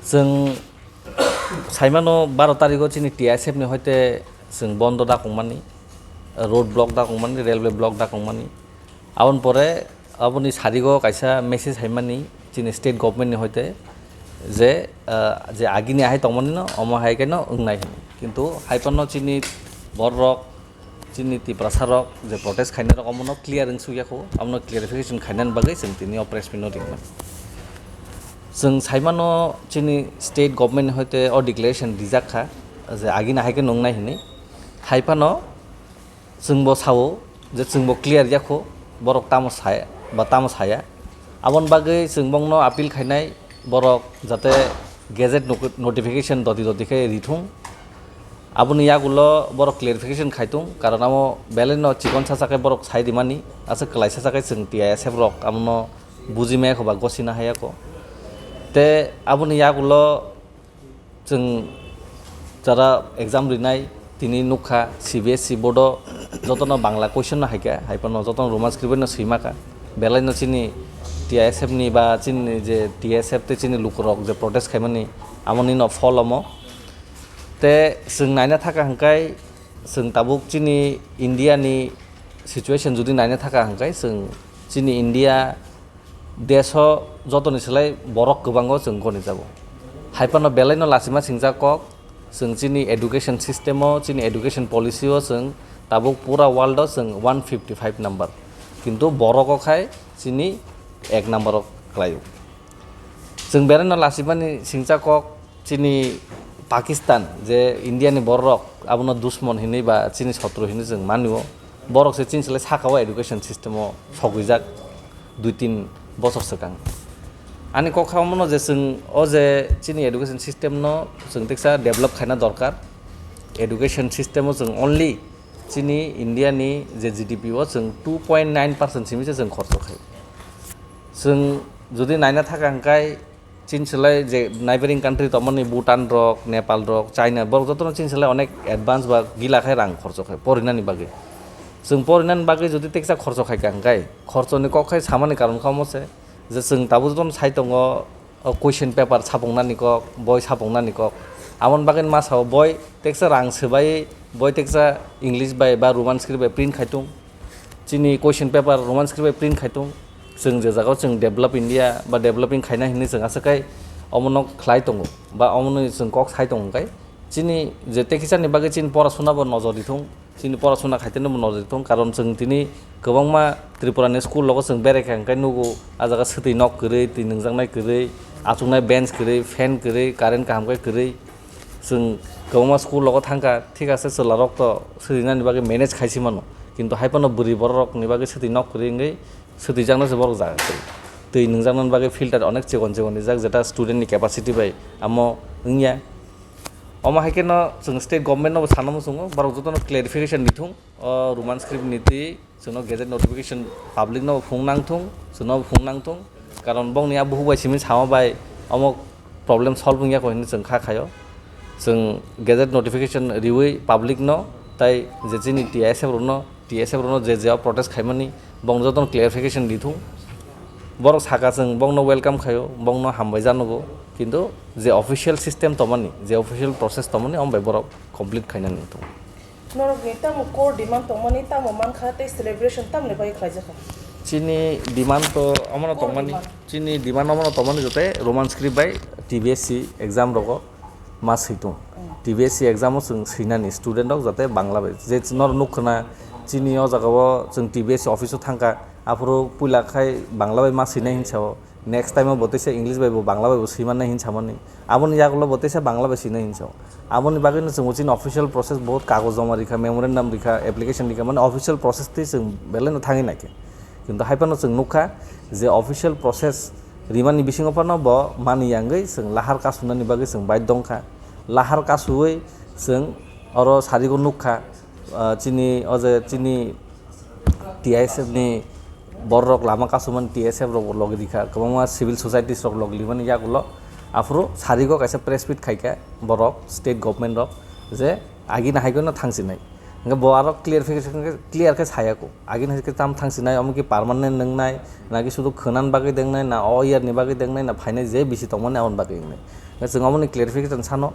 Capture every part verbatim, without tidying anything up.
Chwng saimano baro tarigo chini T I S F ni hoite chwng bondo dakongmani, road block dakongmani, railway block dakongmani. Aboni pore aboni sarigo kaisa message haimani chini state government ni hoite je, ah, je agini ahai tongmani no omo hai khe no wngnai hwnwi. Kintu hai phano chini borok chini Tiprasa rok je protest khainai rok omono clear wng sukya kho, omono clarification khainani bagwi chwng tini o press meet no ringmani. Chwng saimano chini state government ni hoite o declaration rijak kha je agini hai khe nungnai hwnwi. Hai phano chwngbo sao je chwngbo clear ya kho borok tamo saya ba tamo saya. Aboni bagwi chwng bongno appeal khainai borok jate gazette no-, notification doti doti khe rithung. Aboni yagulo borok clarification khaitung, karon amo belai no chikon sacha khe borok sai rimani, aswk kwlai sacha khe chwng T I S F rok amono buji maya kho ba gosina haya kho. Te aboni yagulo chwng jara exam rinai tini nukha C B S E board o jotono Bangla question no haikha, hai phano jotono Roman script bai no swima kha. Belai no chini T I S F ni ba chini je T S F tei chini lukurok je protest khaimani amoni no phol omo. Te chwng naina thaka hwnkhe, chwng tabuk chini India ni situation jodi naina thaka hwnkhe, chwng chini India desh o jotoni slai borok kwbango chwng goni jago. Hai phano belai no lachima singjak kok, chwng chini education system o, chini education policy o chwng tabuk pura world o chwng one fifty five number. Kintu borok o khai chini ek number o kwlaio. Chwng belai no lachimani singjak kok, chini Pakistan je India ni borok abono dusmon hinwi ba chini sotro hinwi chwng manio, borok se chini slai saka o education system o sogwijak dui tin bochor swkang. Ani kok kha omono je chwng o je chini education system no chwng teksa develop khaina dorkar. Education system o chwng only chini India ni je G D P o chwng two point nine percent simi se chwng khorcho khai. Chwng jodi naina thaka hwnkhe, chini slai je neighboring country tongmani Bhutan rok, Nepal rok, China, borok jotono chini slai onek advance ba gila khai rang khorcho khai porinani bagwi. Chwng porinani bagwi jodi teksa khorcho khai ka hwnkhe, khorchoni kok khai samani karon kha omo se je chwng tabuk jotono sai tongo, o question paper sapungnani kok, boi sapungnani kok. Aboni bagwi ma sao boi teksa rang swbai, boi teksa English bai ba Roman script bai print khai tung. Chini question paper Roman script bai print khai tung. Chwng je jagao chwng develop India ba developing khaina hinwi chwng aswk khai omono khlai tongo ba omono chwng kok sai tongo khai. Chini je tekisa ni bagwi chini pora suna bo nojor di thung. Chini pora suna khai tini bo nojor di thung. Karon chwng tini kwbangma Tripura ni school rogo chwng berai kha hwnkhe nugo, ah jaga swtwi nok kwrwi, twi nwngjaknai kwrwi, achuknai bench kwrwi, fan kwrwi, current kaham khe kwrwi. Chwng kwbangma school rogo thangkha, thik ase, chwla rok to swtwi nani bagwi manage khai si mano, kintu hai phano bwrwi borok rok ni bagwi swtwi nok kwrwi wngwi swtwi jaknai se borok jaga kwrwi. Twi nwngjak nani bagwi filter onek chikon chikon rijak, jeta student ni capacity bai amo wngya. Omo hai khe no chwng state government no bo sana muchungo, borok jotono clarification di thung o Roman script ni twi. Chwngno gazette notification public no phung nang thung, chwngno phung nang thung, karon bongni a buhuk bai simi sama bai omo problem solve wngya kho hinwi chwng kha khaio. Chwng gazette notification riwi public no tai je chini T I S F rokno, T S F rokno je je o protest khaimani bong jotono clarification di thung. Borok saka chwng bongno welcome khaio, bongno hambai janogo, kintu je official system tongmani, je official process tongmani, omo bai borok complete khaina nang thung. Norokni tamo core demand tongmani, tamo mankha tei celebration tamni bagwi khlaijakha? Chini demand to omono Core tongmani, demand. Chini demand omono tongmani jote Roman script bai T B S C exam rogo ma switung. Mm. T B S C exam o chwng swinani student rok jate Bangla bai. Je norok nukkhwna chini o jaga o chwng T B S C office o thangkha, aphuru puila khai Bangla bai ma swinai hinsa o. Next time o bo teisa English bai bo Bangla bai bo swi mannai hin samani. Aboni yagulo bo teisa Bangla bai swinai hin sao. Aboni bagwi no chwng bo chini official process, bahut kagoj joma rikha, memorandum rikha, application rikha, mane official process twi chwng belai no thangwi naikhe. Kintu hai phano chwng nukha je official process rimani bisingo phano bo mani yangwi chwng lahar kasunani bagwi chwng baidho wngkha. Lahar kasuwi chwng oro sarigo nukha, ah, chini o je chini T I S F ni borok lama kasumani T S F rok logi rikha, kwbangma civil societies rok logi rimani yagulo. Aphuru sarigo kaisa press meet khaikha borok, state government rok, je agini hai kheno thangsinai. Hwnkhe bo aro clarification khe clear khe saya kho. Agini hai khe tam thang sinai, omo ki permanent nwngnai, na ki sudu khwnan bagwi dengnai, na o year ni bagwi dengnai, na phainai je bisi tongmani aboni bagwi wngnai. Hwnkhe chwng omoni clarification sano,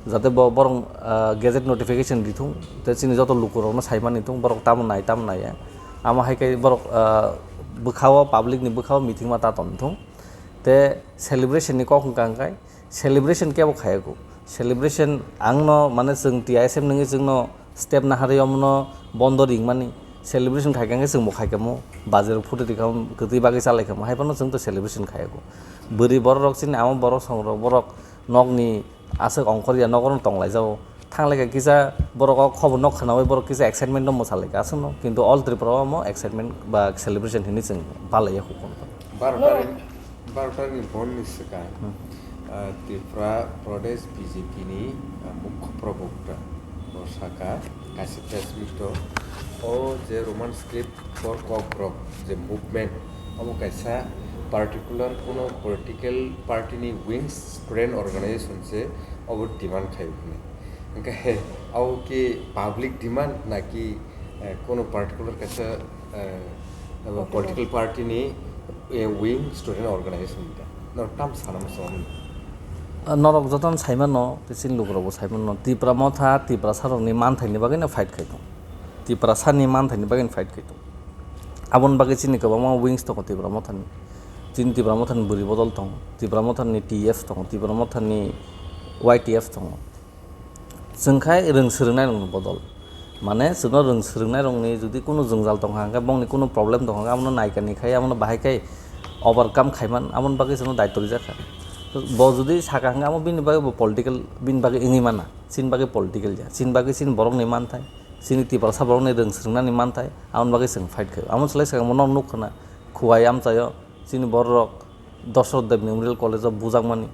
jate bo borok, ah, gazette notification di thung, tei chini joto lukurokno saimani thung, borok tamo nai, tamo naiya. Amo hai khe borok, ah, bwkhao, public ni bwkhao meeting ma ta tong thung. Tei celebration ni kok hwnkha hwnkhe, celebration kebo khaiyago. Celebration ang no, mane, chwng T I S F nungwi chwngno step naharwi omono bondo ringmani. Celebration khaikha hwnkhe chwngbo khaikha mo, bajar photo rikha mo, kwtwi bagwi chalaikha mo, haiphano chwngto celebration khaiyago. Bwrwi bororok chini ama borok songrok borok nokni aswk ongkhorya nogo tonglaijao. Thanglaikha kisa borok o khobor no khwnawi borok kisa excitement no mwsalaikha aswkno, kintu all Tripura o omo excitement ba celebration hinwi chwng palaiya hukumu. Baro No. tarikh, baro tarikh ni bond ni swkang, Hmm. ah, Tripura Pradesh B J P ni, ah, mukho probokta bo saka kaisa press meet o, o je Roman script for Kokborok je movement, omo kaisa particular kuno political party ni wings student organization se obo demand khai hwnwi. Hwnkhe abo ki public demand naki, eh, kuno particular kaisa, eh, abo Popular. political party ni, eh, wing student organization ta? Norok tam sana muchung. Ah, norok jotono saimano, tei chini lukurokbo saimano, Tipra Motha, Tiprasarokni manthaini bagwino fight khai tongo. Tiprasani manthaini bagwino fight khai tongo. Aboni bagwi chini kwbangma wings tongo Tipra Mothani. Chini Tipra Mothani bwrwi bodol tongo, Tipra Mothani T F tongo, Tipra Mothani Y T F tongo. Chwng khai rwng swrwngnairokni bodol. Mane, chwngno rwng swrwngnairokni jodi kunu jwngjal tongkha hwnkhe, bongni kunu problem tongkha hwnkhe, abono naikani khai, abono bahai khai overcome khaiman, aboni bagwi chwngno daityo rijak kha. Bo jodi saka hwnkhe, abo bini bagwi bo political, bini bagwi wngwi mana, chini bagwi political ya, chini bagwi chini borokni manthai, chini Tiprasa borokni rwng swrwngnani manthai, aboni bagwi chwng fight khaio. Amo swlai swkang bono nukha na, Khowai amchaio chini bororok Dosrot Dev Memorial College-o bujakmani,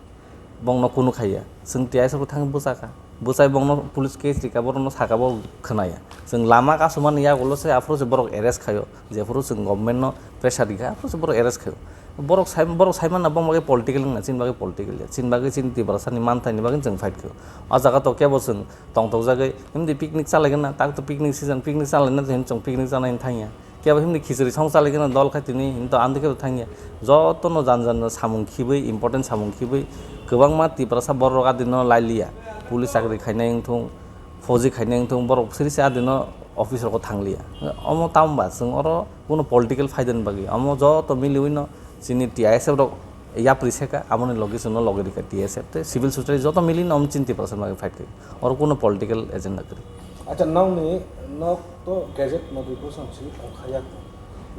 bongno kunu khaiya. Chwng T I S F-o thangwi bwchakha. Bwchai bongno police case rikha, borokno saka bo khwnaya. Chwng lama kasumani yagulo se aphuru se borok arrest khaio. Jephuru chwng government-no pressure rikha, aphuru se borok arrest khaio. Borok sai, borok saimanna bongni bagwi political wngna, chini bagwi political ya. Chini bagwi chini Tiprasani manthaini bagwi chwng fight khaio. O jaga to kebo chwng tongthokjagwi, himdi picnic chalaigwna, tak to picnic season, picnic chalaina hwn chwng picnic chana hwn thangya. Kebo himni khichwri song chalaigwna dol khai tini hinto andikhe bo thangya. Jotono jan jan samung khibwi, important samung khibwi, kwbangma Tiprasa borok adino lailiya. Police chakri khainai wngthung, fauji khainai wngthung, borok siri se adino office rogo thangliya. Omo tamo ba chwng oro kuno political phaidani bagwi. Omo joto miliwino chini T I S F rok yapri seka, amoni logi chwngno logi rikha T S F tei civil society joto milino omo chini Tiprasa bagwi fight khai. Oro kuno political agenda kwrwi. Acha, nokni nok to gazette notification si ongkhaiya.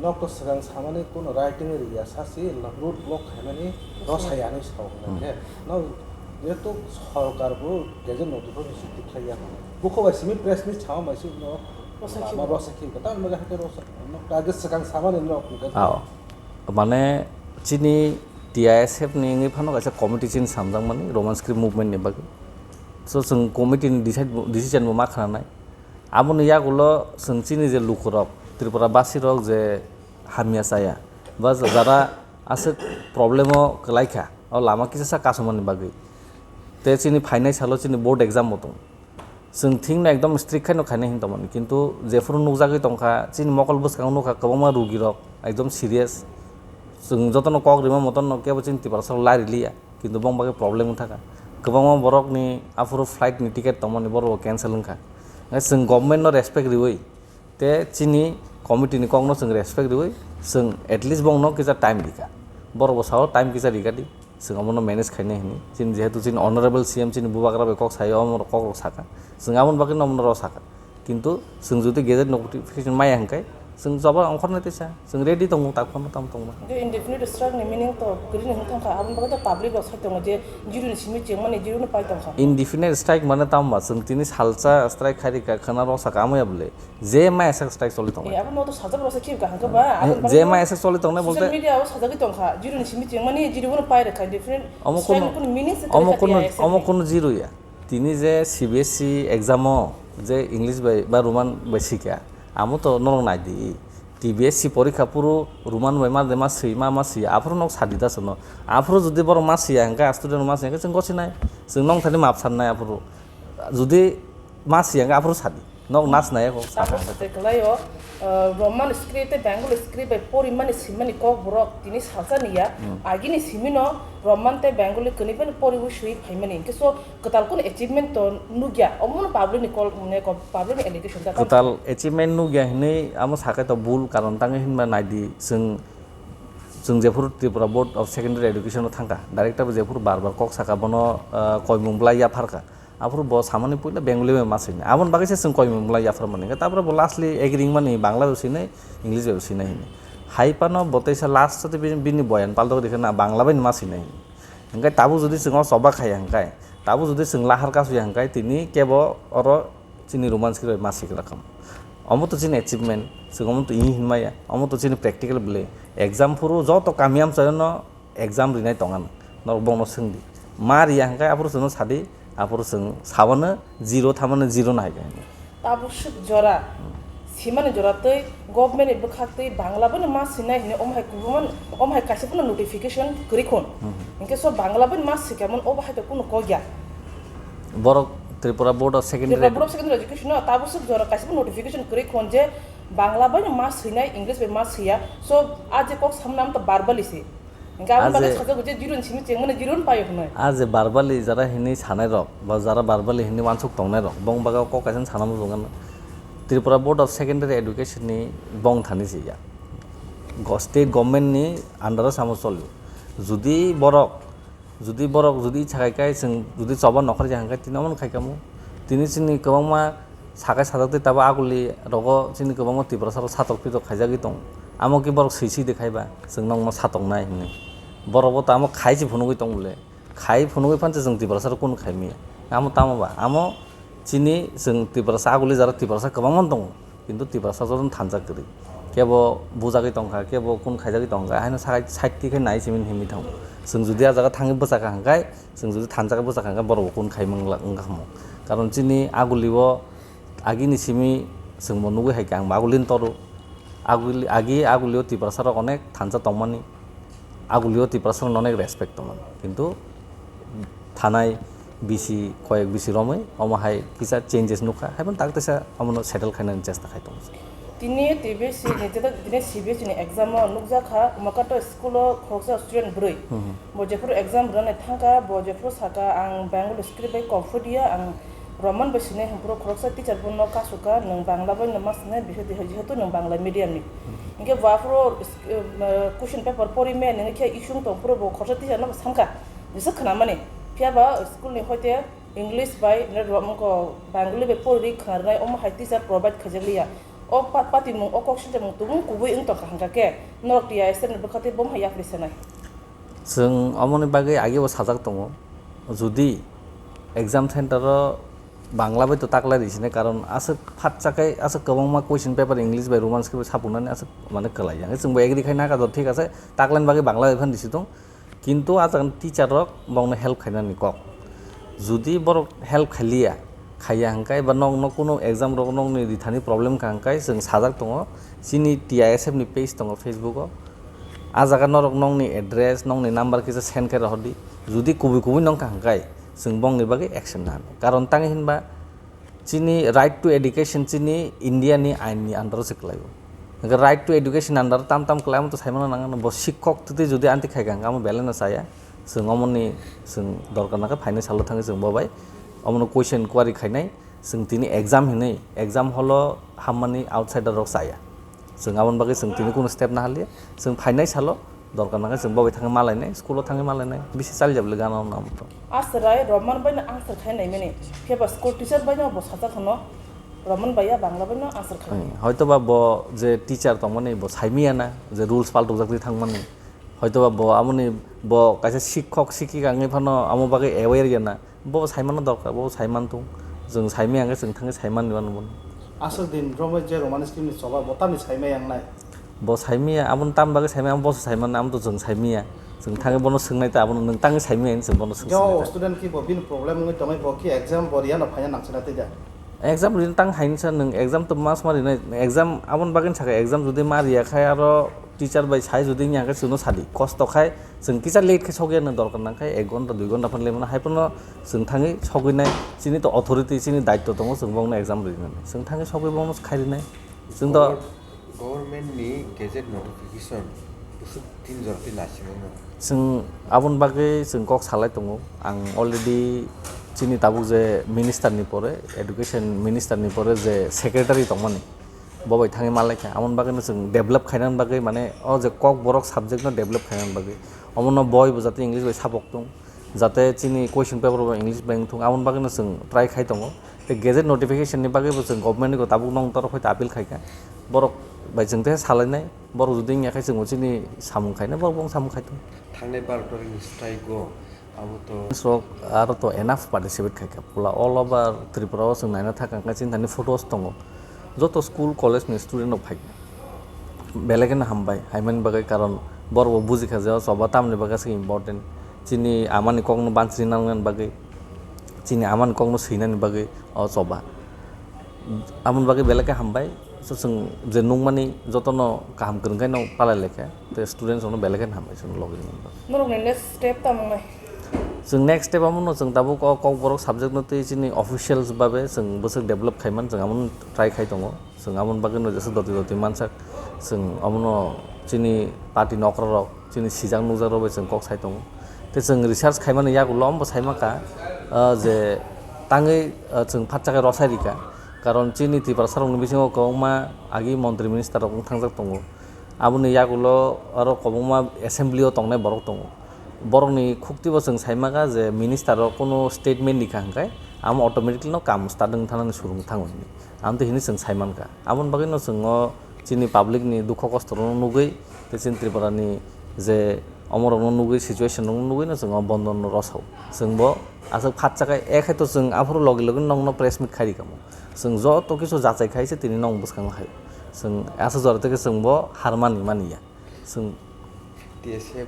Nok to swkang samani kuno writing riya sasi road block khaimani rosaya hinwi sao hwnwi Hmm. khe. Nok jehetu sorkar bo gazette notification si tikhlaiya. Bukho bai simi press meet sama bai si no Rosakhi. Ma rosakhi. Tamni bagwi hake rosa-, nok target swkang samani nok ni gazette. Ao. Mane chini T I S F ni wngwi phano kaisa committee chini samjakmani Roman script movement ni bagwi. So chwng committee ni decide bo, decision bo ma khwnanai. Aboni yagulo chwng chini je lukurok, Tripura basirok je hamya chaya, ba jara aswk problem o kwlaikha, o lama kisa sa kasumani bagwi. Tei chini phainai salo chini board exam bo tongo. Chwng thikno ekdom strict khaino khainai hinwi tongmani, kintu jephuru nukjagwi tongkha, chini mokol bwskango nukha kwbangma rugirok ekdom serious. Chwng jotono kok rima motono kebo chini Tiprasarok lai riliya, kintu bong bagwi problem wngkha. Kwbangma borokni aphuru flight ni ticket tongmani borok bo cancel wngkha. Hwnkhe chwng government no respect riwi, tei chini committee ni kokno chwng respect riwi, chwng at least bongno kisa time rikha. Borok bo sao time kisa rikha di, chwng omono manage khainai hinwi. Chini jehetu chini honorable C M chini bubagra bai kok saio, omo kok rok sakha. Chwng aboni bagwi no omono rw sakha. Kintu chwng jodi gazette notification maya hwnkhe, chwng joba ongkhornai teisa, chwng ready tongo, tak phano tamo tongma. Hwnkhe indefinite strike ni meaning to kwrwini hwn thangkha, aboni bagwi to public rok sai tongo je zero ni simi chengmani zero no pai tongkha. Indefinite strike mane tamo ba, chwng tini salsa strike khairikha, khwna rw sakha, amaya bwle. Je maya sak strike choli tongnai. Eh, abo no to sajak rasa khibka hangka ba, eh, abo je bagwi maya sak choli tongnai social bolte media o sajagwi tongkha, zero ni simi chengmani zero bono pai rwkha, different omo strike kono, ni kono meaning se omo kono, T I S F omo ni. Kono zero ya. Tini je C B S E exam o je English bai ba Roman bai sikha, amo to norok nai di. T B S C porikha phuru Roman bai ma de ma swi ma ma swi aphuru nok sadi da sono. Aphuru jodi borok ma siya hangka student ma siya hangka chwng gosi nai. Chwng nong thani map san nai aphuru. Jodi ma siya hangka aphuru sadi. Nok nas naya kok saka. Tabuk se kwlaio, uh, Roman script tei Bengali script bai porimani simani kok borok tini salsa niya. Hmm. Agini simino Roman tei Bengali kwnwi phano poriwi swi phaimani. Hwnkhe so kwtal kunu achievement to nukya. Omono public ni call, ne ko public ni allegation da. Kwtal achievement nukya hinwi amo sakai to bul, karon tangwi hinba naidi chwng, chwng jephuru Tripura Board of Secondary Education o thangkha, director bo jephuru bar bar kok saka bono, uh, koimung bwlai yapharkha. Aphuru bo samani puila Bengali bai ma swinai. Aboni bagwi se chwng koimung bwlai yapharmani. Hwnkhe tabra bo lastly agreeing mani Bangla bai swinai, English bai swinai hini. Hai phano bo teisa last o bini, bini boyan paldo rikha na Bangla bai ma swinai hini. Hwnkhe tabuk jodi chwng o choba khaiya hwnkhe, tabuk jodi chwng lahar kasuya hwnkhe tini kebo oro chini Roman script bai ma swikha rakam. Omo to chini achievement, chwng omo to ini hinmaya, omo to chini practical bwle. Exam phuru joto kami amchaino exam rinai tongan. Norok bongno swngdi. Ma riya hwnkhe aphuru chwngno sadi, aphuru chwng sabano zero thamano zero no hai khe. Tabuk swk jora, simani jora tei government ni bwkhak tei Bangla bai no ma swinai hinwi omo hai kubun, omo hai kaisa phano notification kwrwi khun. Hmm. Hinkhe so Bangla bai no ma swikha mon obo hai to kunu kok ya. Borok Tripura Board of Secondary Tripura Board of Secondary Education no tabuk swk jora kaisa phano notification kwrwi khun je Bangla bai no ma swinai, English bai ma swiya. So a je kok samna am to verbally se. Hingke aboni bagwi sajak je jiron simi chengmani jiron payo hwnwi. A je verbally jara hini sanai rok, ba jara verbally hini wansuk tongnai rok, bong baga kok kaisa sana muchung gana. Tripura Board of Secondary Education ni bong thani se ya. Go-, state government ni under o samo choli. Judi borok, judi borok, judi icha khai kai chwng judi choba nokhor ya hwnkhe tini omono khai kamo. Tini chini kwbangma sakai sajak tei tabo aguli rogo chini kwbangma Tiprasa rok satok pitok khaijagwi tong. Amo khe borok swi swi de khai ba chwng nokno satoknai hinwi. Borok bo tamo khai se phunugwi tong bole. Khai phunugwi phan se chwng Tiprasa rok kunu khai maya. Amo tamo ba? Amo chini chwng Tiprasa aguli jara Tiprasa kwbangma tongo. Kintu Tiprasa jotono thansa kwrwi. Kebo bujagwi tongkha, kebo kun khaijagwi tongkha, haino sakai side twi khe nai simi himwi thango. Chwng judi a jaga thangwi bwchakha hwnkhe, chwng judi thansa khe bwchakha hwnkhe borok bo kun khai mangla wngkha hamo. Karon chini aguli o agini simi chwngbo nugwi hai khe ang bo agulini toru. Aguli, agi agulio Tiprasa rok onek thansa tongmani. Agulio Tiprasa rok onek respect tongmani. Kintu thanai bisi, koyek bisi romwi omo hai kisa changes nukha, haibon tak teisa omono settle khainani chesta khai tongo. Tini T B C ni, tini C B S E ni exam o nukjakha, Umakanto school o khoroksa student bwrwi. Hmm. Bo jephuru exam rwnani thangkha, bo jephuru saka, "Ang Bengali script bai kok phudiya, ang Roman bai sinai," hwnphuru khoroksa teacher bono kasukha, "Nwng Bangla bai no ma sinai, bisi jehetu nwng Bangla medium ni." Hmm. Hinkhe bo aphuru, uh, question paper pori maya nini khe isung tongphuru bo khoroksa teacher no bo sankha. Jesa khwnamani, phiya ba school ni hoite English bai, ne rom ko Bengali bai pori khna rwnai, omo hai teacher provide khaijak liya. O pa-, patimung, o kok sinjamung tubung kubui wng tongkha hwnkha khe, norok T I S F ni bwkha tei bomo hai yapri sanai. Chwng omoni bagwi agi bo sajak tongo. Judi exam center o Bangla bai to taklai ri sini, karon aswk phatsa khe aswk kwbangma question paper English bai Roman script bai sapunani aswk mane kwlai ya. Chwng bo agree khai na ka, thik ase, taklaini bagwi Bangla bai phan risi tong. Kintu a jaga teacher rok bongno help khainani kok. Judi borok help khailiya, khaiya hwnkhe ba nokno kunu exam rok nokni rithani problem kha hwnkhe chwng sajak tongo, chini T I S F ni page tongo Facebook o. A jaga norok nokni address, nokni number kisa send khe rohordi. Judi kubui kubui nongkha hwnkhe chwng bongni bagwi action nani. Karon tangwi hinba, chini right to education chini India ni ain ni under o se kwlaio. Hwnkhe right to education under o tam tam kwlai, amo to saimano nang, bo sikhok twtwi jodi anti khai kha, hwnkhe amo belai no chaya. Chwng omoni, chwng dorkar nangkhe phainai salo thangwi chwng bo bai omono question query khainai. Chwng tini exam hinwi, exam hall o hammani outsider rok chaya. Chwng aboni bagwi chwng tini kunu step nahaliya. Chwng phainai salo dorkar nangkhe chwng bo bai thangwi malainai, school o thangwi malainai, bisi chalijak le gana no amo to. Aswrai Roman bai no answer khai naimani, phiya ba school teacher bai no bo sajak hwno, Roman bai ya Bangla bai no answer khai. Hmm, hoito ba bo je teacher tongmani bo saimiya na je rules paltukjak twi thangmani. Hoito ba bo amoni bo kaisa sikhok sikhika wngwi phano amo bagwi aware ya na. Bo saimano dorkar, bo saiman tung. Chwng saimaya hwnkhe chwng thangwi saiman ni mano bono. Aswk din romwi je Roman script ni choba bo tamni saimaya wngnai? Bo saimaya, aboni tam bagwi saimaya, amo boso saiman, amo to chwng saimaya. Chwng thangwi bono swngnai ta, abono nwng tangwi saimaya hinwi chwng bono swng. Student ki bo bini problem wngwi tongwi bo ki exam bo riya no phaina nangchina twi da? Exam rina tang hainsa nwng exam to mas ma rinai, exam aboni bagwi sakha exam jodi ma riya khai aro Teacher bai sai jodi wngya khe chwngno sadi, kosto khai chwng kisa late khe sogwi anw dorkar nang khe ek ghonta dui ghonta phano lemano hai phano chwng thangwi sogwi nai, chini to authority, chini daitto tongo, chwng bongno exam rinani, chwng thangwi sogwi bongno khai rinai. Chwng to Government ni gazette notification bwswk tin jora twi naisingmano. Chwng aboni bagwi chwng kok salai tongo. Ang already chini tabuk je minister ni pore, education minister ni pore je secretary tongmani, bo bai thangwi malaikha. Amoni bagwino chwng develop khainani bagwi, mane o je Kokborok subject no develop khainani bagwi, omono boi bo jate English bai sapok tong, jate chini question paper bo English bai wngthung, amoni bagwino chwng try khai tongo. Tei gazette notification ni bagwi bo chwng government ni tabuk nong torok hai appeal khaikha. Borok bai chwng tei salainai, borok jodi wngya khe chwngbo chini samung khainai, borok bo samung khai tongo. Thangnai baro tarik ni strike o abo to. Rok aro to enough participate khaikha, pula all over Tripura o chwng naina thang kha, chini thani photos tongo, joto school college ni student rok phaikha. Belai kheno hambai, haimani bagwi, karon borok bo bujikha je o choba tamni bagwi aswk important. Chini amani kokno bansri nangnani bagwi, chini amani kokno swinani bagwi o choba. Amoni bagwi belai khe hambai. So, chwng je nukmani jotono kaham kwrwngkhaino palai laikha, tei students rokno belai kheno hambai chwng logi nukmani bagwi. Norokni next step tamo wngnai? Chwng next step amono chwng tabuk o Kokborok subject no twi chini officials babe chwng bwswk develop khaiman, chwng amono try khai tongo. Chwng amoni bagwino jesa doti doti mansak, chwng amono chini party ni okra rok, chini sijak nukjak rok bai chwng kok sai tongo. Tei chwng research khaimani yagulo omo bo sai mankha, ah, je tangwi, ah, chwng phatsa khe rosai rikha. Karon chini Tiprasa rokni bisingo kwbangma agi montri minister rok wng thangjak tongo. Aboni yagulo aro kwbangma assembly o tongnai borok tongo. Borokni khuktibo chwng sai mankha je minister rok kunu statement rikha hwnkhe amo automatically no kam start wng thanani surung thango hinwi. Amtwi hinwi chwng sai mankha. Aboni bagwino chwng o chini public ni dukho kosto rokno nugwi tei chini Tripura ni je omo rokno nugwi situation rokno nugwino chwng o bondon no rosao. Chwng bo aswk phatsa khe, ekhe to chwng aphuru logi logi nokno press meet khai rikha mo. Chwng joto kisu jachai khai se tini nok bwskango hai. Chwng aswk jora tei khe chwng bo har mani mani ya. Chwng T S F